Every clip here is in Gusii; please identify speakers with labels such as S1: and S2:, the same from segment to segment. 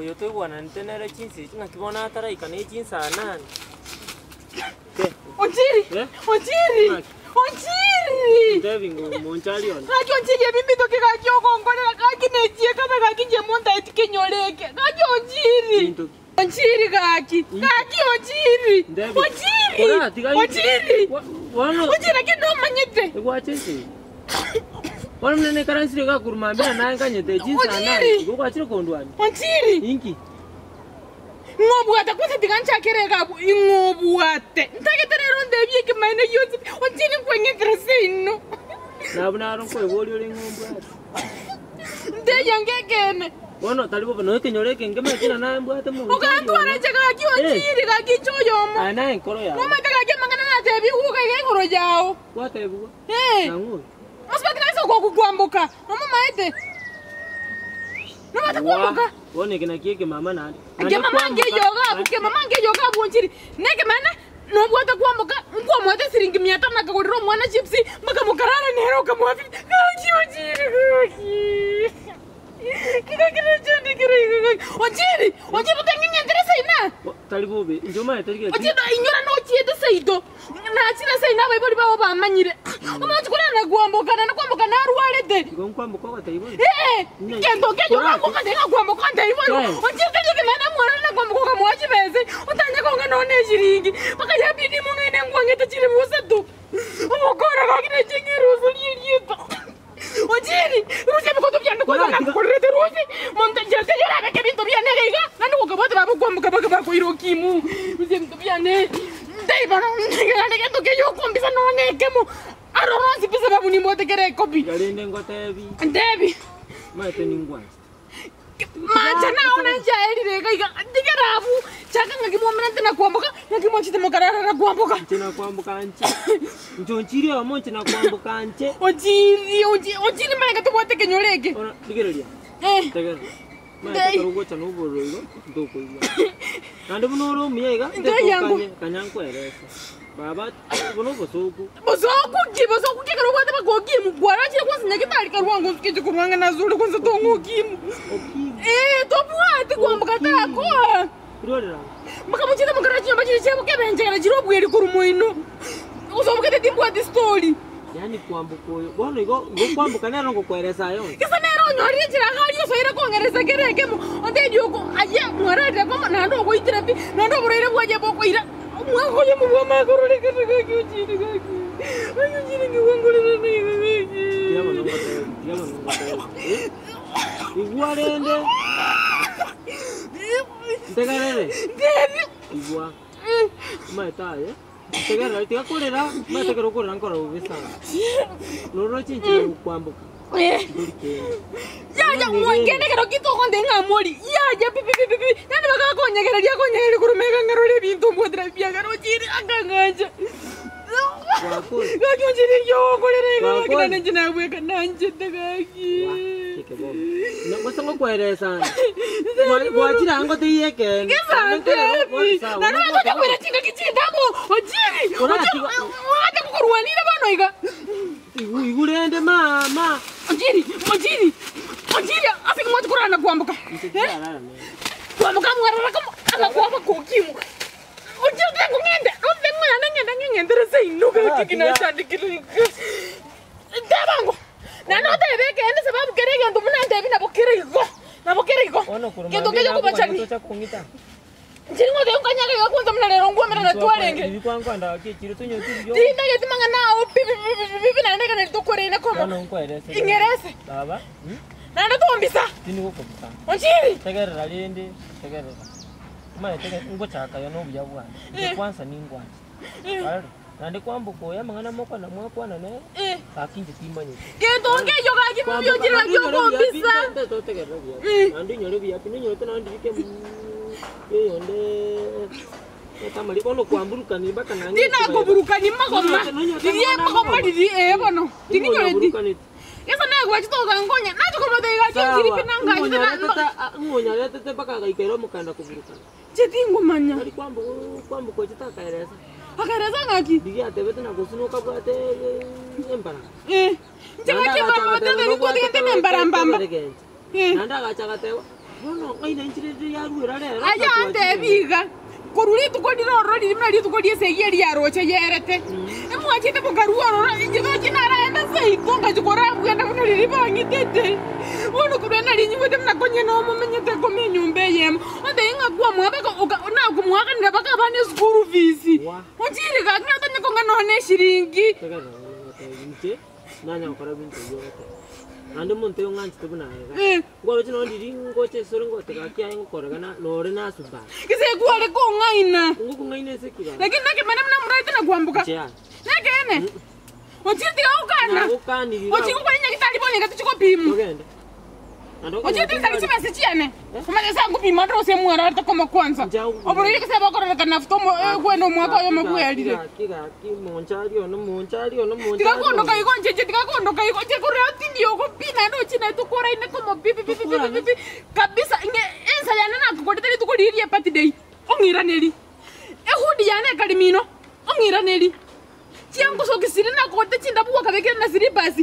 S1: Oyo toigwananete nere chinsa echi, ng'aki bono ataraika ne chinsa nane? Ke,
S2: Onchiri!
S1: Eh?
S2: Onchiri!
S1: Ng'aki?
S2: Onchiri!
S1: Ntebi ng'o omonchari one.
S2: Gaki onchiri ebimito ki gaki ogonkorera gaki nechie kabe gaki inche montaeti kenyore eke gaki onchiri!
S1: Binto ki?
S2: Onchiri gaki! Gaki onchiri!
S1: Ntebi.
S2: Onchiri!
S1: Kora, tiga
S2: Onchiri!
S1: Wa- Bono
S2: Onchiri naki nomanyete?
S1: egwacha ense eye. Bono buna naikaransire iga korwa mambia naye nkanyete chinsa nane,
S2: Onchiri!
S1: igo gwachire kondwania.
S2: Onchiri!
S1: Inki?
S2: Ng'obwate kwanza tiga nchakere iga abwo, ing'obwate. Ntagete rero ndebie ekemanyererio gionsi pi, onchiri nkweng'etera seino.
S1: Nabwo naro nkoeboria ore ng'a ombwate.
S2: Ntebia nge ekeene.
S1: Bono tari bobe, nonya ekenyoro eke nkemanyeti ng'a naye mbwate monto
S2: Ogantwara inche gaki onchiri, gaki inche oyomo.
S1: Aye naye enkoro yao.
S2: Nomanyete gaki amang'ana natebigwe iga iga igoro yao.
S1: Gwatebigwa?
S2: Ee.
S1: Nang'o oyo?
S2: Mosubati nase ogokwamboka, nomomaete? Nomanyete kwamboka?
S1: Bono eke nakio ekemama naende. Naende
S2: Ekemama
S1: kwamboka-
S2: nkeiyo iga abwo, kemama nkeiyo iga abwo onchiri. Nekemene, nobwate kwamboka, nkwamoete esiringi mia tano akagorera omwana chips, mpaka mokarara nere okamoa fifty. Gaki onchiri gaki. Gaki nachandekire iga gaki. Onchiri, onchiri otang'eng'entere seina.
S1: Bo- Tari bobe, inche omanyete rigeki.
S2: Onchiri inyora nochiete seito. Nachire ase inwe abaibori bao bamanyire. Omonto korana na kwamboka, naende kwamboka narwarete.
S1: Igo nkwamboka ogotebia bono?
S2: Ee, kento keria
S1: Korake.
S2: okamboka nde ngakwamboka ontebia bono.
S1: Eh.
S2: Onchire tari ekemene mwana na kwamboka okamoa chibese, otanye kong'a nonye eshiringi. Mpaka yabidi mong'aine nkwang'ete chire bosa tu. Omokora gaki nainche ng'erusa ri'erieta. Onchiri, rusia ebikoto biane kwanza
S1: Korake.
S2: nagokorerete rusia. Monto nchera teri orabeke ebinto biane iga iga, naende gokabwate baba okwamboka baka bakoira okimu. Rusia ebinto biane. Ntebie bono, naende gento keyio okombisa nonye ekemo. Aroro onsi pi sababu nimbwate kera ekobi.
S1: Iga rende ngotebi,
S2: Ntebi.
S1: omanyete ningwanchete.
S2: Mancha nao nainche aerire iga iga, tigera abwo, chaka ng'aki mwomerete na kwamboka, ng'aki mwanchete mokarara na kwamboka.
S1: Inche nakwamboka nche, inche onchiri oyomo inche nakwamboka nche.
S2: Ochiri, ochi- ochiri mbarenge tobwate ekenyoro eke.
S1: Bono rigereria,
S2: Eh,
S1: tegerera. Omanyete
S2: Ndei.
S1: ekero ogocha na obororo igo, ntokoigwa. Naende buna ore omuya iga,
S2: Ndei yango.
S1: ntokanye, kanya nkwerese. Baba, obo nobosoku.
S2: Bosoku ki? Bosoku ki ekero obwate baka okimu? Kwarachire kwansa nyagitari karwa ng'o nsuke inche korwa ang'e nase ore kwansa tong'e okimu.
S1: Okimu.
S2: Ee, tobwati kwamboka takoa.
S1: Irorera anga.
S2: Mpaka mochete mokarora chinyomba chiria chiabo kebenchera chire obweri korwa moino. Osobokete timbwati story.
S1: Yaani kwamboka oyo, bono igo igo kwamboka nere ogokweresa aye onsi.
S2: Gese nere onyorire enchera iga aria osoire kong'eresa kera ekemo, ontebi oko aye mwararire komo naende ogoitire pi, naende oborwaire bwaye bokoira. Omwaka oyomo bw'amakorore kare gaki ochire gaki, gaki ochire ngigwangorera naiga gaki.
S1: Tiga bono ngotebi, tiga bono ngotebi. Eh? Igwa rende, ntegerere,
S2: Ntebi.
S1: igwa. Omanyete aye, ntegerere, tiga korera, omanyete ekero okorera nkorora bobe sana. Nororoche inche gokwamboka. Ndori kende.
S2: Yaya mwangene ekero gitokonde ng'a mori yaya pi pi pi pi pi yaani bagakonyegereria akonyegereria korwa mega ng'arore ebinto mbwatera biagera ochire akang'ancha
S1: Gwakore.
S2: gaki ochire ekio ogokorera iga gaki
S1: Gwakore.
S2: naende inche nabweka nanchete gaki
S1: Chike bono. Na gose ngokweresana. Gwachire ango teiyo ekeene.
S2: Gesantebi naende ogocha koira chingaki chindamo ochiri
S1: Oratiga-
S2: ogacha kokorwanire bono iga
S1: Igwe rende mama.
S2: Onchiri, onchiri, onchiri, ase ki mwanche korara na kwamboka?
S1: Inche
S2: Eh?
S1: tiarara nere.
S2: Kwamboka mwarara komo, agakwaba kokimu. Onchiri tengo ng'ende, onde ng'ende ng'ende ng'endere seino gaki kinachandikire. Ntebango. Naende otebe ekeene sababu kere egento buna ntebi nabo kere igo. Nabo kere igo.
S1: Bono korwa
S2: Gento
S1: mambia
S2: keria
S1: nakogania
S2: okobachani.
S1: tocha kong'ita.
S2: Nchiri ngoteba nkanyare iga kwanza buna rero nkwomera na twarenge.
S1: Riria kwankwanda gaki echiro tonyote riria.
S2: Tindageti mang'ana ao pi pi pi pi pi pi naende ekero tokoreine komo.
S1: Bono nkwerese.
S2: Ing'erese.
S1: Baba, hmm?
S2: Naende tombisa.
S1: Tindi gokobisa.
S2: Onchiri.
S1: Tegerera rende, tegerera. Omanyete ngochaka yo nobuya bwane. Inche
S2: Eh.
S1: kwansa ningwanchete.
S2: Eh.
S1: Arore, naende kwamboka oyo amang'ana mokwana mwakwana nere,
S2: Eh.
S1: gaki inche timanyeti.
S2: Gento nkeiyo gaki pi onchiri gaki okombisa.
S1: Totegerera buya.
S2: Eh.
S1: Naende onyore buya pi, nonyorete naende ndike eyonde etamari bono kwamburukani mpaka nang'e
S2: Tinakoburukani magoma. Riria magoma riri ee bono. Tinginyoreti. Gesa nagwachete ogankonya. Nache komotebia gaki onchiri pi nangachete na
S1: Ng'onyaretete mpaka agaikera omokanda koburukana.
S2: Inche tingomanya.
S1: Tari kwamboka ochete akaeresa.
S2: Akaeresa ng'aki?
S1: Rigia atebete na gose nokabwate embarambamba.
S2: Eh. Inche ng'aki embarambamba tete nitwatigete na embarambamba. Eh.
S1: Naende agacha agateba. Bono ng'ai nainche rende yaruera rero?
S2: Aye antebi iga, Korwa rituko rire ororo riria buna rituko ri'esegi eria yaroche yerete, emwachete mokarua ororo, inche tochi naraende seito ngachia korabwena buna riria bang'itete. Bono korwa nari nyigwete buna konya nomomenyete kome enyomba eyemo, ontebie ng'a kwamoa mpaka oka nakomoakanera mpaka abana eschool fees.
S1: Wa.
S2: Onchire gaki natanye kong'a nonye eshiringi.
S1: Tegerera bono ngotebi inche nanya gokora binto ebi ogoteba. Naende omonto oyo ng'anchete buna aye iga. Nkoroche nonya riria ngocha esore ngoteba gaki aye ngokoregana nore nasuba.
S2: Gese kware kong'aina.
S1: Ngokong'aina ase ki gaki?
S2: Lakini nakemene buna moraete na kwamboka.
S1: Inche yaya.
S2: Nekeene. Ochire tiga gokana.
S1: Nagokaniri
S2: Ochire gokwana nyagetari bono enga tichigopimwa.
S1: Togende. Naende
S2: Ochire
S1: okonyora
S2: tinsari
S1: tindari.
S2: chibesa chiane. Omanye ase angopima ndire gose mwararete koma kwanza.
S1: Inche agokopima.
S2: Oborwaire gose bokororekana after omo kwenda omwaka oyomo bwerire.
S1: Gaki gaki monchari one monchari one monchari
S2: Tiga kondoka
S1: one.
S2: igo inche inche tiga kondoka igo inche korwa tindi ogo pi naende ochie naye tokoraine komo pi pi pi pi pi pi pi kabisa ng'e ensa yane nakokorete rituko riria ria ebirthday ong'iraneri, ehudi yane ekari mino ong'iraneri, chiangosoki chiria nakokorete chindabu gwakabekire na slippers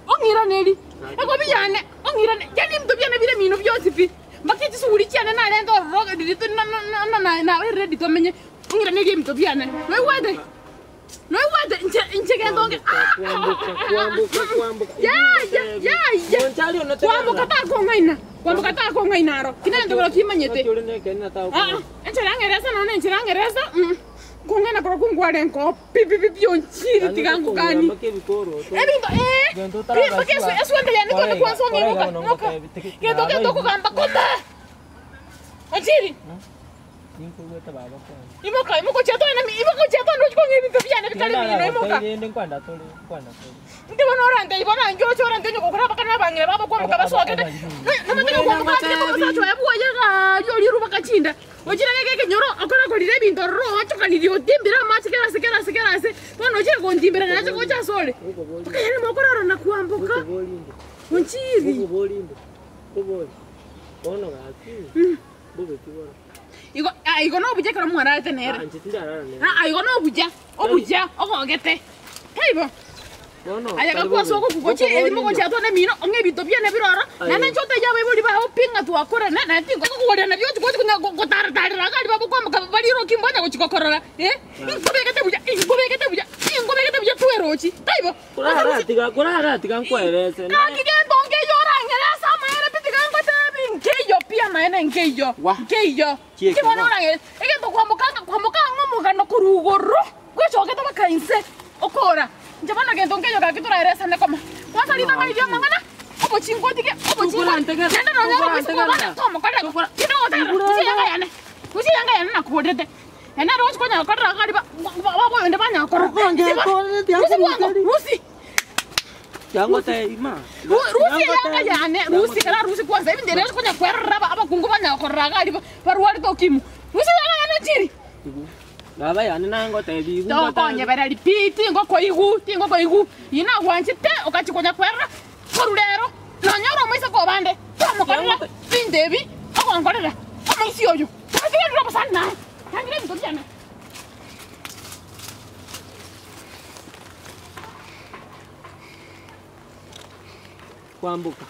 S2: ong'iraneri, egobi yane ong'irane yaani ebinto biane bire mino bionsi pi, mpaka chisuguri chiane narente ororo riria na na na nabeire ready tomenye ong'iraneri ebinto biane, noigwete? Noigwete inche inche gento nge
S1: Kwamboka, kwamboka, kwamboka.
S2: Yaya, yaya.
S1: Monchari one
S2: Kwamboka takong'aina. Kwamboka takong'aina aro. Ki nento kero kimanyete.
S1: Naki ore nekeene na
S2: Ah,
S1: tagokong'aina.
S2: enchera ng'eresa nonya enchera ng'eresa. Mm. Kong'aina korwa kongware nko pi pi pi pi onchiri tiga ngokani.
S1: Mpaka ebikoroto.
S2: Ebinto eh.
S1: Gento
S2: Pi mpaka
S1: otarabachwa.
S2: eswenta yane
S1: Korega,
S2: twende kwanza ong'e
S1: korega
S2: imoka.
S1: bono
S2: Imoka.
S1: ngotebi, tiki-
S2: Gento
S1: baba
S2: gento
S1: igo.
S2: okogamba koma. Onchiri.
S1: Ninkoigwete baba kwanza.
S2: Imoka, imoka ochia twende mi, imoka ochia twende ochie kong'a ebinto biane bikare mino, imoka.
S1: Rende nkwenda tore, nkwenda tore.
S2: Inki bono orante ibo nanki oche orante onye gokora abakani abang'ina babo kwamboka basogete. Nomanyete ng'a kwamboka atigete omosacha oye bwoye gaaria oria orubaka chinda. Ochire geke ekenyoro okore korire ebinto ororo oochokanirie otimbire amache kera ase kera ase kera ase. Bono ochire gontimbera nache gocha asore. Mpaka yaani mokorara na kwamboka.
S1: Ngokoboria inde.
S2: Onchiri.
S1: Ngokoboria inde. Nkobori. Bono gaki. Bobe ki bono?
S2: Igo ah, igo nobuya ekero mwararete nere.
S1: Ah, inche tindarara nere.
S2: Ah, igo nobuya, obuya, ogogete. Taibo?
S1: Bono
S2: Aye
S1: tari
S2: gakwa ase
S1: bobe.
S2: ogokuga ochie
S1: Bokoboria
S2: erimo gochia
S1: inde.
S2: atwane emino, ong'e ebinto biane bire oro,
S1: Aye.
S2: naende inche otebie abaibori bao pi ng'a twakorana, naende tingokogoria nabio ochi gochi konya gotaratarera iga aria bagokwamboka barire okimba onya gochia gokorora eh, inkobegete buya, inkobegete buya, inkobegete buya twerochi, taibo?
S1: Korara tiga, korara tiga nkwerese.
S2: Gaki gento nkeiyo orang'ere ase amaene pi tiga ngotebi nkeiyo pi amaene nkeiyo
S1: Wa.
S2: nkeiyo
S1: Chieke
S2: Ki bono
S1: wa.
S2: orang'ere egento kwamboka ng'a kwamboka ang'e omogano korwa igoro bwechogete mpaka inse okora inche bono gento nkeiyo gaki toraeresane koma kwanza ritang'ani ria amang'ana obochingo otige obochingo
S1: Tokorantegerera,
S2: naende nonya ore omoiseke
S1: tokorantegerera.
S2: obana tomokorera
S1: Tokora-
S2: kende ogotegerera
S1: Igure
S2: rusia eyanga yane rusia eyanga yane nakoborete Ere nere ogochia konya gokorera akari ba baboyonde banya gokora. Rusi bwango, rusi. Rusi eyanga yane, rusi kera rusi kwanza ebinto ebi oche konya kwerora aba abakungu banya gokorera iga aria barwarete ukimwi. Rusi eyanga yane chiri.
S1: Baba yane naye ngotebi igu ngotebi.
S2: Tokonyebereri pi, tingokoigwa, tingokoigwa. Iyio nagwanchete okachia konya kwerora korwa rero, nonya ore omoiseke obande, tomokorera binto ebi ogonkorera omoisia oyo. Tatigerire obosani naye, tangire ebinto biane.
S1: Kwamboka,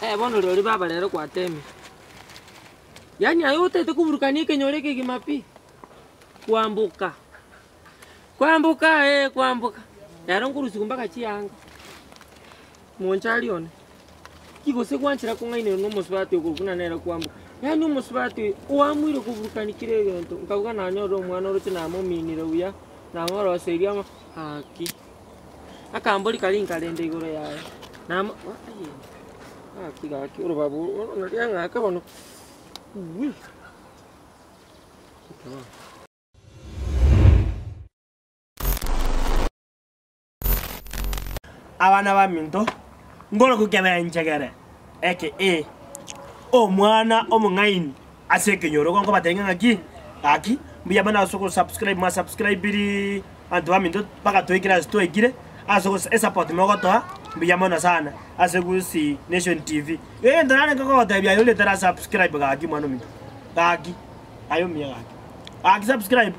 S1: Eh bono rirorio baba rero kwatemire. Yaani aye otagete koburukania ekenyoro ekegima pi? Kwamboka, kwamboka eh kwamboka, rero nkorusiwa mpaka chianga, monchari one. Ki gose gwanchera kong'ainerwa na omosubati okorokwa buna nere kwamboka? Yaani omosubati oyo oamoire koburukania kera egento, nkabuga nanyorire omwana oroche namominire buya, namoroseirie amo gaki. Akambori karia nkarenda igoro yaye, namo aye gaki gaki orobabu oro nario ang'ake bono uwi.
S3: Abana baminto, ngorokwa kebenchegere eke ee, omwana omong'aini ase ekenyoro igo nkobatebia ng'a ng'aki, gaki mbuya mono ase ogosubscribe mwasubscribiri abanto baminto mpaka twaikire ase twaikire, ase ogosa esupport mogotoa mbuya mono sana ase Gusii Nation TV. Egento narenge kogotebia aye ore tara subscribe gaki mwana ominto, gaki aye omuya gaki, gaki subscribe.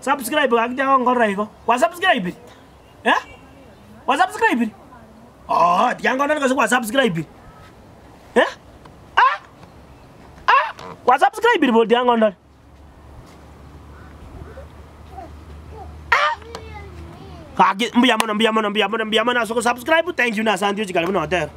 S3: Subscribe gaki tiagonkorera igo, kwa subscribe? Eh? Kwa subscribe? Oo, tiga nkonore gose kwa subscribe? Eh? Ah! Kwa subscribe bori tiga ngondore. Gaki mbuya mono mbuya mono mbuya mono mbuya mono ase ogosubscribe, thank you na asante ochikare buna oteba.